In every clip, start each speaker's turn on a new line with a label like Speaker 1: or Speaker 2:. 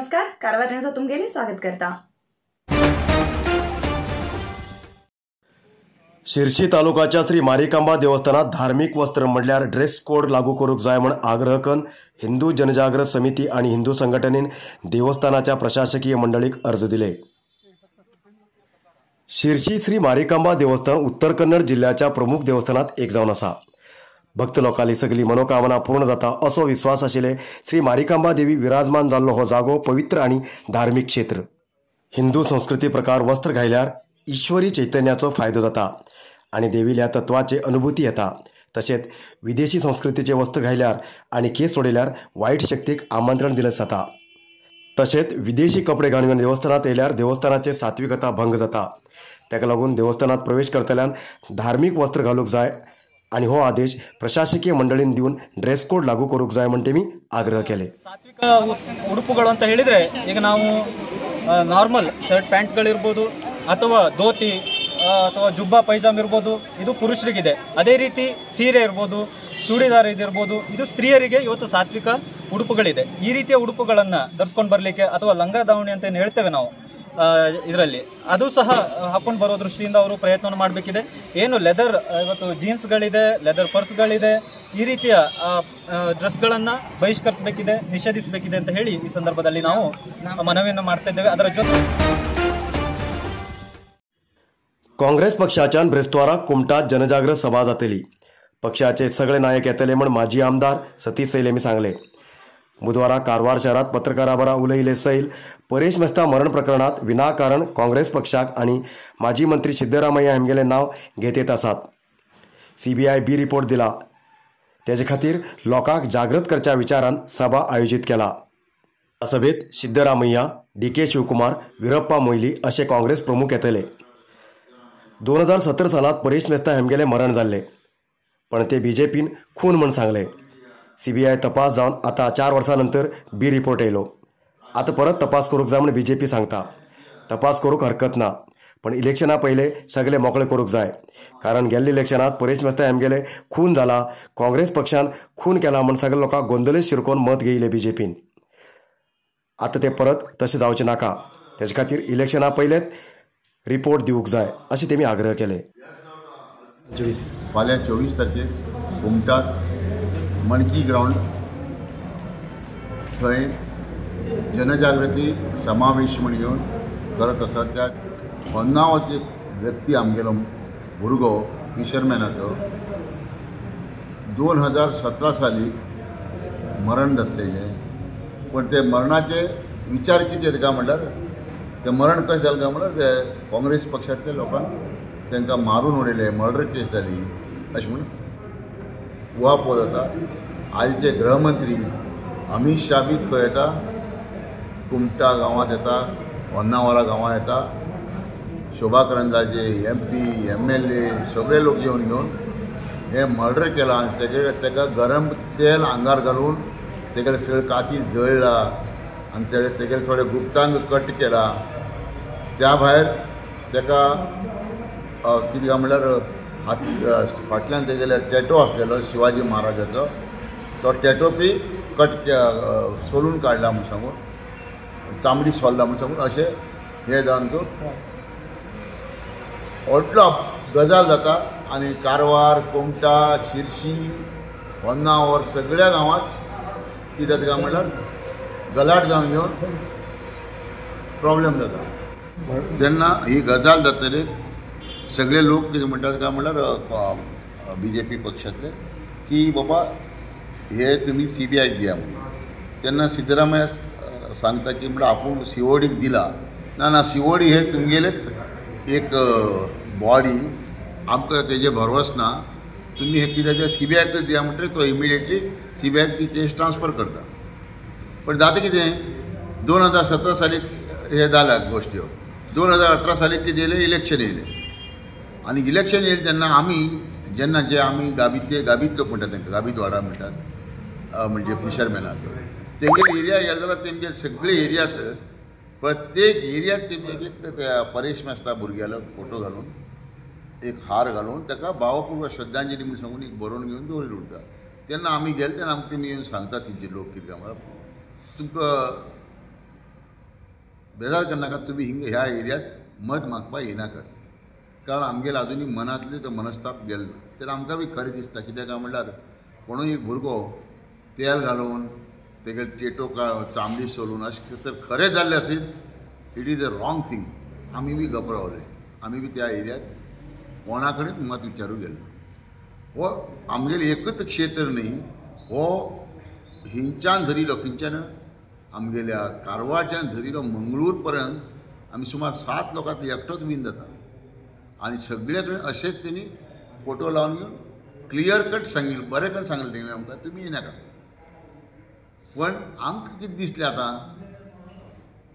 Speaker 1: नमस्कार, कारवार न्यूजात तुमगेले स्वागत करता।
Speaker 2: शिरशी तालुकाच्या श्री मारिकांबा देवस्थानात धार्मिक वस्त्र म्हणल्यार ड्रेस कोड लागू करूंक जाय म्हण आग्रह करून हिंदू जनजागृत समिती आनी हिंदू संघटनेन देवस्थानाच्या प्रशासकीय मंडळीक अर्ज दिले। शिरशी श्री मारिकांबा देवस्थान उत्तर कन्नड जिल्ह्याच्या प्रमुख देवस्थानात एक जावन आसा। भक्त लोकांली सगळी मनोकामना पूर्ण जाता असो विश्वास आशिल्ले श्री मारिकांबा देवी विराजमान जाल्लो हो जागो पवित्र आनी धार्मिक क्षेत्र। हिंदू संस्कृती प्रकार वस्त्र घायल्यार ईश्वरी चैतन्याचो फायदो जाता आनी देवील्या तत्वाचे अनुभूती येता। तशेंच विदेशी संस्कृतीचे वस्त्र घायल्यार आनी केस सोडयल्यार वायट शक्तीक आमंत्रण दिलें जाता। तशेंच विदेशी कपडे घालून देवस्थानात येयल्यार देवस्थानाचे सात्विकता भंग जाता। ताका लागून देवस्थानात प्रवेश करतल्यान धार्मिक वस्त्र घालूंक जाय आनी हो आदेश प्रशासकीय मंडळीन दिवन ड्रेस कोड लागू करूंक जाय म्हण तेमी आग्रह केले।
Speaker 3: ಸಾತ್ವಿಕ ಉಡುಪುಗಳು ಅಂತ ಹೇಳಿದರೆ ಈಗ ನಾವು ನಾರ್ಮಲ್ ಶರ್ಟ್ ಪ್ಯಾಂಟ್ಗಳಿರ್ಬೋದು ಅಥವಾ ಧೋತಿ ಅಥವಾ ಜುಬ್ಬಾ ಪೈಜಾಮ್ ಇರ್ಬೋದು, ಇದು ಪುರುಷರಿಗಿದೆ. ಅದೇ ರೀತಿ ಸೀರೆ ಇರ್ಬೋದು, ಚೂಡಿದಾರ್ ಇದಿರ್ಬೋದು, ಇದು ಸ್ತ್ರೀಯರಿಗೆ ಇವತ್ತು ಸಾತ್ವಿಕ ಉಡುಪುಗಳಿದೆ. ಈ ರೀತಿಯ ಉಡುಪುಗಳನ್ನು ಧರಿಸ್ಕೊಂಡು ಬರಲಿಕ್ಕೆ ಅಥವಾ ಲಂಗ ದಾವಣಿ ಅಂತ ಏನು ಹೇಳ್ತೇವೆ ನಾವು ಇದರಲ್ಲಿ, ಅದು ಸಹ ಹಾಕೊಂಡು ಬರೋ ದೃಷ್ಟಿಯಿಂದ ಅವರು ಪ್ರಯತ್ನವನ್ನು ಮಾಡಬೇಕಿದೆ. ಏನು ಲೆದರ್ ಇವತ್ತು ಜೀನ್ಸ್ಗಳಿದೆ, ಲೆದರ್ ಪರ್ಸ್ಗಳಿದೆ, ಈ ರೀತಿಯ ಡ್ರೆಸ್ಗಳನ್ನು ಬಹಿಷ್ಕರಿಸಬೇಕಿದೆ, ನಿಷೇಧಿಸಬೇಕಿದೆ ಅಂತ ಹೇಳಿ ಈ ಸಂದರ್ಭದಲ್ಲಿ ನಾವು ಮನವಿಯನ್ನು ಮಾಡ್ತಾ ಇದ್ದೇವೆ. ಅದರ ಜೊತೆ
Speaker 2: काँग्रेस पक्षाच्यान ब्रेस्तारा कुमटात जनजागृत सभा जातली। पक्षाचे सगळे नायक येतले म्हण माजी आमदार सतीश सैल यांनी सांगले। बुधवारा कारवार शहरात पत्रकारां बरोबर उलयिल्ले सैल परेश मेस्ता मरण प्रकरणात विनाकारण काँग्रेस पक्षाक आनी माजी मंत्री सिद्धरामय्या हांगेलें नांव घेत येत आसात। सीबीआय बी रिपोर्ट दिला, तेजे खातीर लोकांक जागृत करच्या विचारान सभा आयोजीत केला। सभेत सिद्धरामय्या, डी.के. शिवकुमार, वीरप्पा मोईली अशे काँग्रेस प्रमुख येतले। 2017 सालात परेश मेस्ता हेमगेले मरण जाल्ले, पण ते बीजेपीन खून म्हण सांगले। सीबीआय तपास जावन आतां 4 वर्सां नंतर बी रिपोर्ट येयलो। आतां परत तपास करूंक जाय म्हण बीजेपी सांगता। तपास करूंक हरकत ना, पण इलेक्शना पयले सगळे मोकळे करूंक जाय, कारण गेल्ले इलेक्शनात परेश मेस्ता हेमगेले खून जाला, काँग्रेस पक्षान खून केला म्हण सगळे लोकांक गोंदळे शिरकोवन मत घेयले बीजेपीन। आतां ते परत तशें जावचें नाका, तेजे खातीर इलेक्शना पयलेच रिपोर्ट दिवंक जाय अशें तेमी आग्रह केले।
Speaker 4: फाल्यां 24 तारखेक कुमटात मणकी ग्रावंड थंय जनजागृती समावेश म्हण घेवन करत आसा. त्या होन्नावत एक व्यक्ती आमगेलो भुरगो फिशरमॅनाचो 2017 साली मरण जाता तेजें. पण ते मरणाचे विचार कितें येता काय म्हणल्यार ते मरण कशें जालें काय म्हणल्यार ते काँग्रेस पक्षांतल्या लोकांक तांकां मारून उडयले, मर्डर केस जाली अशें म्हणून उहापोह जाता. आयचे गृहमंत्री अमीत शाह बी खंय येता, कुमटा गांवांत येता, होन्नावरा गांवांत येता, शोभा करंदाजे MP MLA सगळे लोक येवन घेवन हें मर्डर केलां आनी तेगे ताका गरम तेल आंगार घालून तेगेले सगळे काती जळ्ळा आनी तेगेले थोडे गुप्तांग कट केला. त्या भायर ताका कितें काय म्हणल्यार हात फाटल्यान तेगेले टॅटो आसलेलो शिवाजी महाराजाचो, तो टॅटो बी कट सोलून काडला म्हूण सांगून, चामडी सोल्ला म्हूण सांगून अशें हें जावन तो व्हडलो गजाल जाता. आनी कारवार, कुमटा, शिरशी, होन्नावर सगळ्या गांवांत कितें जाता काय म्हणल्यार गलाट जावन घेवन प्रॉब्लेम जाता. तेन्ना ही गजाल जातकीर सगळे लोक कितें म्हणटात काय म्हणल्यार बी जे पी पक्षांतले की बाबा हे तुमी सी बी आयक दिया म्हणून. तेन्ना सिद्धरामय्या सांगता की म्हणल्यार आपूण सीओडीक दिला ना, ना सीओडी हे तुमगेले एक बॉडी, आमकां तेजे भरवस ना, तुमी हे कितें ते सी बी आयकच दिया म्हणटकीर तो इमिडिएटली सी बी आयक ती केस ट्रान्सफर करता. पण जाता कितें 2017 साली हे जाल्या गोश्ट्यो, 2018 साली कितें येयलें इलेक्शन येयलें आनी इलेक्शन येयलें तेन्ना आमी जेन्ना जे आमी गाबीत गाबीत लोक म्हणटात तांकां गाबीत वाडा म्हणटात, म्हणजे फिशरमॅनाक तेंगेले एरिया गेले जाल्यार तेमगे सगळे एरियात प्रत्येक एरियात तेमगे एक त्या परेश मेस्ता भुरग्यालो फोटो घालून एक हार घालून ताका भावपूर्व श्रद्धांजली म्हूण सांगून एक बरोवन घेवन दवरिल्लें उरता. तेन्ना आमी गेले तेन्ना आमकां तेमी येवन सांगता तेंचे लोक कितें काय म्हळ्यार तुमकां बेजार करनाकात, तुमी हिंग ह्या एरियात मत मागपाक येनाकात, कारण आमगेले आजुनूय मनांतले तो मनस्ताप गेलो ना. तर आमकां बी खरें दिसता कित्याक काय म्हणल्यार कोणूय एक भुरगो तेल घालून तेगे टेटो चामडी सोलून अशें तर खरें जाल्लें आसीत, it is a wrong thing. आमी बी गप रावले, आमी बी त्या एरियात कोणा कडेन मत विचारूंक गेले ना. हो आमगेलें एकूच क्षेत्र न्ही, हो हिंच्यान धरिल्लो, खंयच्यान आमगेल्या कारवारच्यान धरिल्लो मंगळूर पर्यंत आमी सुमार 7 लोकांत एकटोच विन जाता आनी सगळे कडेन अशेंच तेणी फोटो लावन घेवन क्लियर कट सांगिल्लें, बरें करून सांगलें तेणी आमकां तुमी येनाका. पण आमकां कितें दिसलें आतां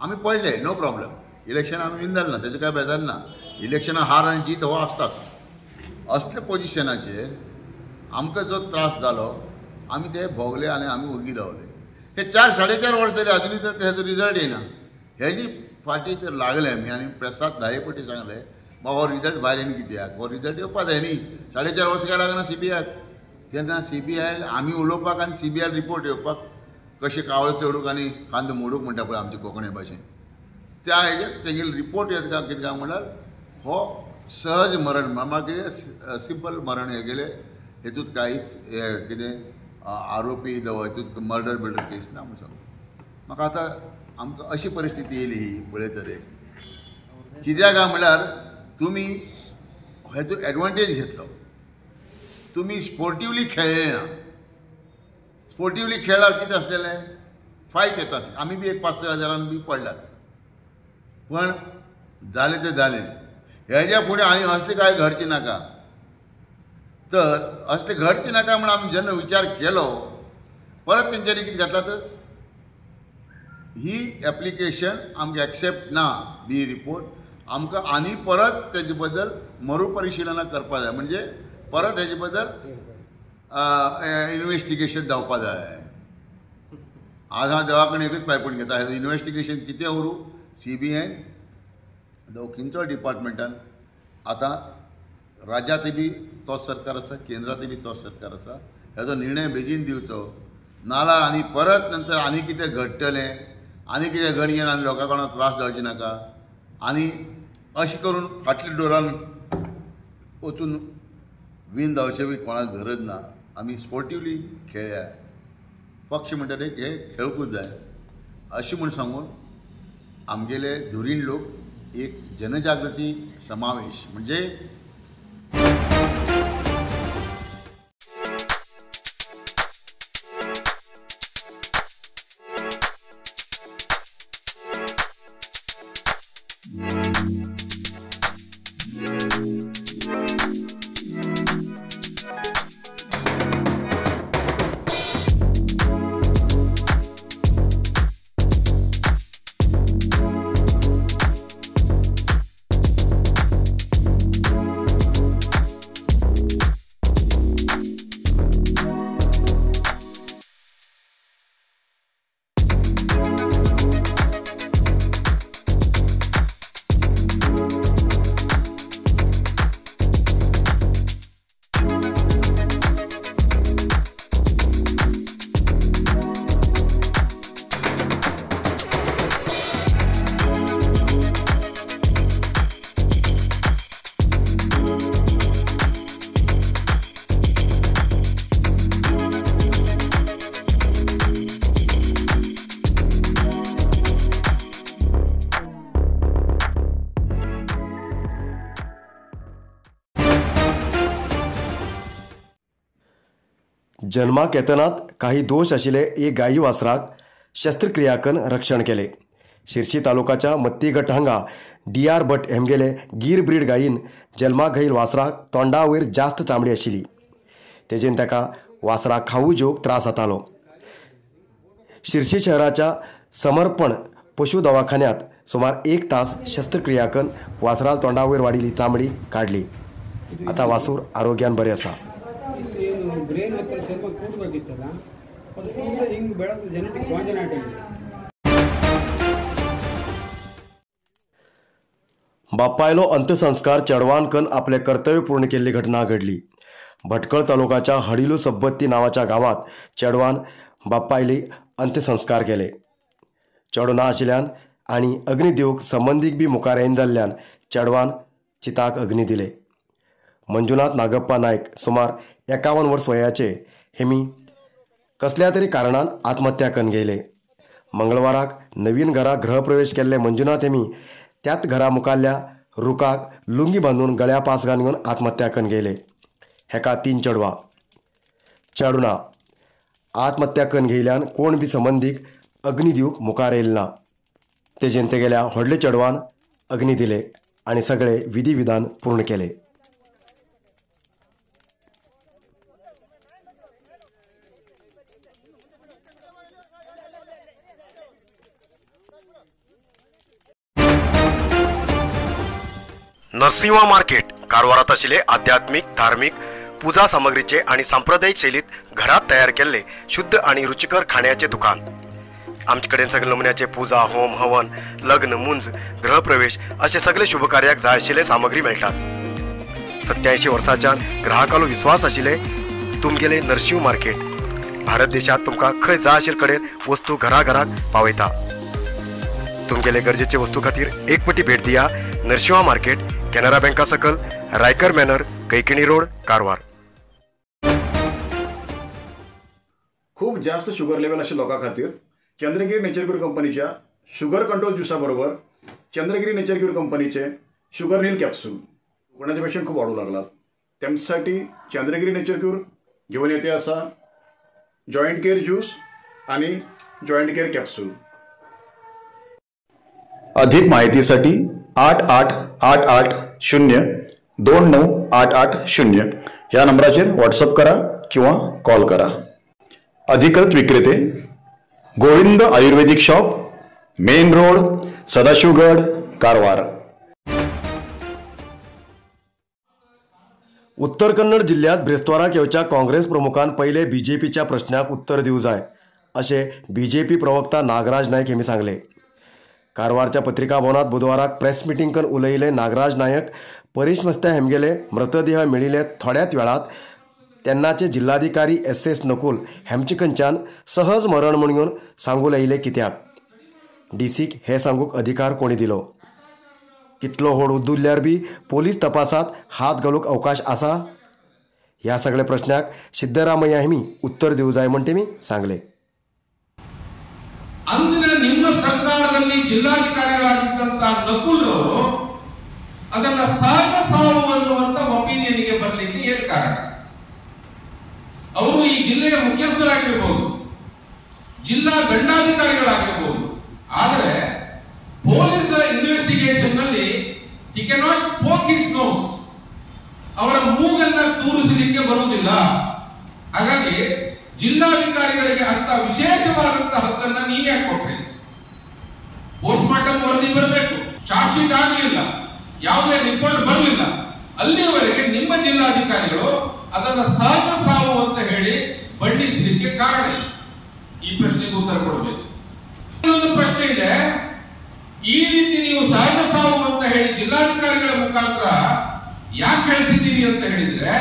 Speaker 4: आमी पडले, नो प्रॉब्लम, इलेक्शन आमी विन जालें ना, तेजें कांय बेजार ना. इलेक्शनां हार आनी जीत हो आसतात. असल्या पोजिशनाचेर आमकां जो त्रास जालो आमी ते भोगले आनी आमी ओगी रावले. हे 4 साडे 4 वर्सां जाली आजुनूय तर हेजो रिजल्ट येयना. हेजी फाटी तर लागले आमी आनी प्रेसांत 10 पटी सांगलें बाबा हो रिजल्ट भायर येयना कित्याक, हो रिजल्ट येवपा जाय न्ही, 4.5 वर्सां काय लागना सीबीआयक. तेन्ना सीबीआय आमी उलोवपाक आनी सीबीआय रिपोर्ट येवपाक कशें कावळ चडूंक आनी कांदो मोडूंक म्हणटा पळय आमचे कोंकणी भाशेन, त्या हेजेर तेगेले रिपोर्ट येता काय कितें काय म्हणल्यार हो सहज मरण मागीर सिंपल मरण हे गेले, हेतूंत कांयच कितें आरोपी दवा हेतूंत मर्डर बिर्डर केस ना म्हूण सांगू. म्हाका आतां आमकां अशी परिस्थिती येयली ही पळयत एक कित्याक काय म्हणल्यार तुमी हेजो एडवांटेज घेतलो, तुमी स्पोर्टिवली खेळ्ळे ना. स्पोर्टिवली खेळ्ळ्यार कितें आसलेलें, फायट येता आसली, आमी बी एक 5-6 हजारान बी पडल्यात, पण जालें तें जालें. हेज्या फुडें आनी असलें कांय घडचें नाका. तर असलें घडचें नाका म्हूण आमी जेन्ना विचार केलो परत तेंच्यांनी कितें घातलां तर ही एप्लिकेशन आमकां एक्सेप्ट ना, बी रिपोर्ट आमकां आनी परत तेजे बद्दल मरुपरिशिलना करपा जाय, म्हणजे परत हेजे बद्दल इनवेस्टिगेशन जावपा जाय. आज हांव देवा कडेन एकूच पांय पडून घेता, हेजो इनवेस्टिगेशन कितें उरूं सीबीआयन खंयचो डिपार्टमेंटान, आतां राज्यांतय बी तोच सरकार आसा, केंद्रांतय बी तोच सरकार आसा, हेजो निर्णय बेगीन दिवचो, नाल्यार आनी परत नंतर आनी कितें घडटलें, आनी कितें घडयेन आनी लोकां कोणाक त्रास जावचे नाका आनी अशें करून फाटल्या डोरान वचून विन जावचें बी कोणाक गरज ना. आमी स्पोर्टिवली खेळ्ळ्या, पक्ष म्हणटा हे खेळकूच जाय अशें म्हूण सांगून आमगेले धुरीण लोक एक जनजागृती समावेश म्हणजे
Speaker 2: जन्माक येतनात काही दोश आशिल्ले एक गायी वासराक शस्त्रक्रिया करून रक्षण केले. शिरशी तालुकाच्या मत्तीगट हांगा डी आर भट हेमगेले गीर ब्रीड गायीन जन्माक घाईल वासराक तोंडा वयर जास्त चामडी आशिल्ली, तेजेन ताका वासराक खावू जेवंक त्रास जातालो. शिरशी शहराच्या समर्पण पशु दवाखान्यात सुमार 1 तास शस्त्रक्रिया करून वासराल तोंडा वयर वाडिल्ली चामडी काडली. आतां वासूर आरोग्यान बरें आसा.
Speaker 5: ಬ್ರೇನ್ ಹತ್ರ ಚರ್ಮ ಕೂಡಬೇಕಿತ್ತಲ್ಲ, ಅದು ಕೂದಲು ಹಿಂಗೆ ಬೆಳೆದು ಜೆನೆಟಿಕ್ ಕಾಂಜನಾಟಿವ್.
Speaker 2: बापायलो अंत्यसंस्कार चेडवान करून आपले कर्तव्य पूर्ण केल्ली घटना घडली. भटकळ तालुकाच्या हडिलू सब्बत्ती नावाच्या गांवात चेडवान बापायली अंत्यसंस्कार केले. चेडो ना आशिल्ल्यान आनी अग्नी दिवंक संबंदीक बी मुखार येना जाल्ल्यान चेडवान चिताक अग्नी दिले. मंजुनाथ नागप्पा नायक सुमार 51 वर्स वयाचे हेमी कसल्या तरी कारणान आत्महत्या करून घेयले. मंगळवाराक नवीन घरा गृहप्रवेश केल्ले मंजुनाथ हेमी त्याच घरा मुखारल्या रुखाक लुंगी बांदून गळ्या पास घालून घेवन आत्महत्या करून घेयले. हेका 3 चेडवां. चेडूं ना. आत्महत्या करून घेयल्यान कोण बी संबंदीक अग्नी दिवंक मुखार येयले ना. तेजेन तेगेल्या व्हडले चेडवान अग्नी दिले आनी सगळे विधी विधान पूर्ण केले. नरसिंहा मार्केट कारवारात आशिल्ले आध्यात्मिक धार्मिक पूजा सामग्रीचे आणि सांप्रदायिक शैलीत घरात तयार केल्ले शुद्ध आणि रुचिकर खाण्याचे दुकान. आमचे कडेन सगळे नमुन्याचे पूजा, होम, हवन, लग्न, मुंज, गृहप्रवेश असे सगळे शुभकार्याक जाय आशिल्ले सामग्री मेळटात. 87 वर्सांच्यान ग्राहकालो विश्वास आशिल्ले तुमगेले नरसिंह मार्केट भारत देशात तुमकां खंय जाय आशिल्ले कडेन वस्तू घराघराक पावयता. तुमगेले गरजेचे वस्तू खातीर एक पटी भेट दिया नरसिंहा मार्केट, कॅनरा बँका सकल, रायकर मॅनर, कैकिणी रोड, कारवार.
Speaker 6: खूप जास्त शुगर लेवल आशिल्ल्या लोकां खातीर चंद्रगिरी नेचर क्यूर कंपनीच्या शुगर कंट्रोल ज्युसा बरोबर चंद्रगिरी नेचर क्यूर कंपनीचे शुगर नील कॅप्सूल कोणाचे पेशंट खूप वाडूं लागलात तेमसाठी चंद्रगिरी नेचर क्यूर घेवन येते आसा जॉयंट केअर ज्यूस आणि जॉयंट केअर कॅप्सूल. अधिक माहितीसाठी 8 8 8 8 0 2 9 8 8 0 ह्या नंबराचेर व्हॉट्सअप करा किंवा कॉल करा. अधिकृत विक्रेते Govind Ayurvedic shop, main road, Sadashivgad, Karwar.
Speaker 2: Uttar Kannada जिल्ह्यात ब्रेस्तावाराक येवच्या काँग्रेस प्रमुखान पयले बीजेपीच्या प्रश्नाक उत्तर दिवंक जाय अशें बीजेपी प्रवक्ता नागराज नायक हेमी सांगले. कारवारच्या पत्रिका भवनात बुधवाराक प्रेस मिटींग करून उलयले नागराज नायक परेश मस्त्या हेमगेले मृतदेह मेळिल्ले थोड्याच वेळात तेन्नाचे जिल्हाधिकारी एस.एस. नकुल हेमचे खंयच्यान सहज मरण म्हणून सांगू लायिल्ले कित्याक डीसीक हे सांगूक अधिकार कोणी दिलो? कितलो होड उद्दुल्यार बी पोलीस तपासात हात घालूंक अवकाश आसा? ह्या सगळ्या प्रश्नाक सिद्धरामय्या हेमी उत्तर दिवंक जाय म्हण तेमी सांगले.
Speaker 7: ಅಂದಿನ ನಿಮ್ಮ ಸರ್ಕಾರದಲ್ಲಿ ಜಿಲ್ಲಾಧಿಕಾರಿಗಳಾಗಿದ್ದಂತ ನಕುಲ್ರವರು ಅದನ್ನ ಸಹಜ ಸಾವು ಅನ್ನುವಂತ ಒಪಿನಿಯನ್ಗೆ ಬರಲಿಕ್ಕೆ ಏನು ಕಾರಣ? ಅವರು ಈ ಜಿಲ್ಲೆಯ ಮುಖ್ಯಸ್ಥರಾಗಿರ್ಬೋದು, ಜಿಲ್ಲಾ ದಂಡಾಧಿಕಾರಿಗಳಾಗಿರ್ಬೋದು, ಆದರೆ ಪೊಲೀಸರ ಇನ್ವೆಸ್ಟಿಗೇಷನ್ ನಲ್ಲಿ he cannot poke his nose, ಅವರ ಮೂಗನ್ನ ತೂರಿಸಲಿಕ್ಕೆ ಬರುವುದಿಲ್ಲ. ಹಾಗಾಗಿ ಜಿಲ್ಲಾಧಿಕಾರಿಗಳಿಗೆ ಅಂತ ವಿಶೇಷವಾದಂತಹ ಹಕ್ಕನ್ನ ನೀವೇ ಕೊಟ್ರಿ. ಪೋಸ್ಟ್ ಮಾರ್ಟಮ್ ವರದಿ ಬರಬೇಕು, ಚಾರ್ಜ್ ಶೀಟ್ ಆಗಲಿಲ್ಲ, ಯಾವುದೇ ರಿಪೋರ್ಟ್ ಬರಲಿಲ್ಲ, ಅಲ್ಲಿಯವರೆಗೆ ನಿಮ್ಮ ಜಿಲ್ಲಾಧಿಕಾರಿಗಳು ಅದನ್ನ ಸಹಜ ಸಾವು ಅಂತ ಹೇಳಿ ಬಣ್ಣಿಸಲಿಕ್ಕೆ ಕಾರಣ ಇಲ್ಲ. ಈ ಪ್ರಶ್ನೆಗೆ ಉತ್ತರ ಕೊಡಬೇಕು. ಇನ್ನೊಂದು ಪ್ರಶ್ನೆ ಇದೆ, ಈ ರೀತಿ ನೀವು ಸಹಜ ಸಾವು ಅಂತ ಹೇಳಿ ಜಿಲ್ಲಾಧಿಕಾರಿಗಳ ಮುಖಾಂತರ ಯಾಕೆ ಹೇಳಿಸಿದ್ದೀರಿ ಅಂತ ಹೇಳಿದ್ರೆ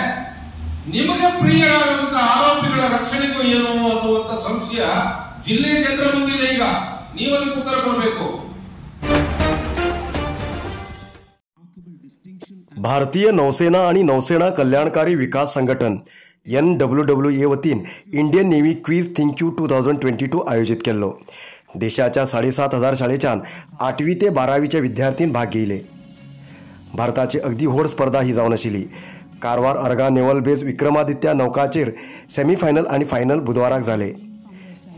Speaker 7: ನಿಮಗೆ ಪ್ರಿಯರಾದಂತಹ ಆರೋಪಿಗಳ ರಕ್ಷಣೆಗೂ ಏನು ಅನ್ನುವಂತ ಸಂಶಯ ಜಿಲ್ಲೆಯ ಜನರ ಮುಂದಿದೆ. ಈಗ ನೀವು ಅದಕ್ಕೆ ಉತ್ತರ ಕೊಡಬೇಕು.
Speaker 2: भारतीय नौसेना आणि नौसेना कल्याणकारी विकास संघटन NWWA वतीन Indian navy quiz think you 2022 आयोजित केल्लो. देशाच्या 7,500 शाळेच्यान 8वी ते 12वीच्या विद्यार्थीन भाग घेयले. भारताची अगदी व्हड स्पर्धा ही जावन आशिल्ली. कारवार अर्गा नेव्हल बेज विक्रमादित्य नौकाचेर सेमीफायनल आणि फायनल बुधवाराक जाले.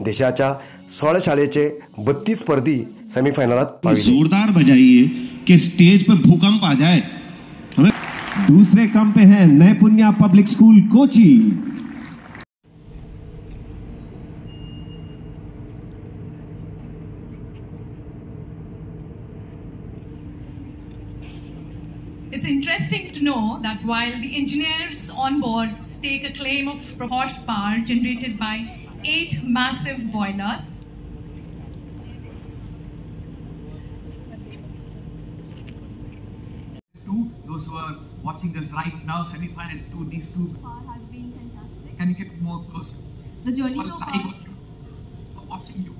Speaker 2: देशाच्या 16 शाळेचे 32 स्पर्धी सेमीफायनलात पाविले.
Speaker 8: जोरदार बजाइए कि स्टेज पर भूकंप आ जाए. हमें दूसरे क्रम pay Hai Naipunya public school Kochi.
Speaker 9: It's interesting to know that while the engineers on board stake a claim of horsepower generated by 8 massive boilers,
Speaker 10: those who are watching us right now, semi-final 2, these two
Speaker 11: has been fantastic.
Speaker 10: Can you get more close?
Speaker 11: The journey so far.
Speaker 10: Watching you.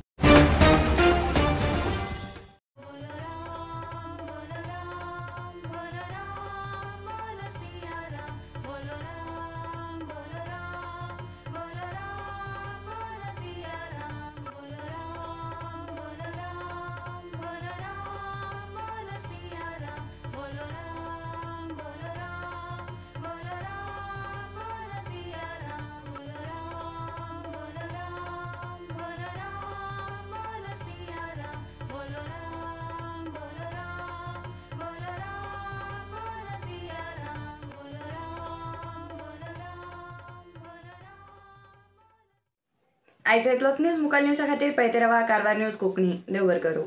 Speaker 1: आयज इतलोच news. मुखार न्यूजा खातीर पळयत रावा Karwar news Konkani. देव बरें करूं.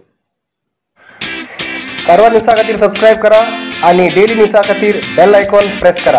Speaker 12: कारवार न्यूजा खातीर सबस्क्रायब करा आणि डेली न्यूजा खातीर बेल आयकॉन प्रेस करा.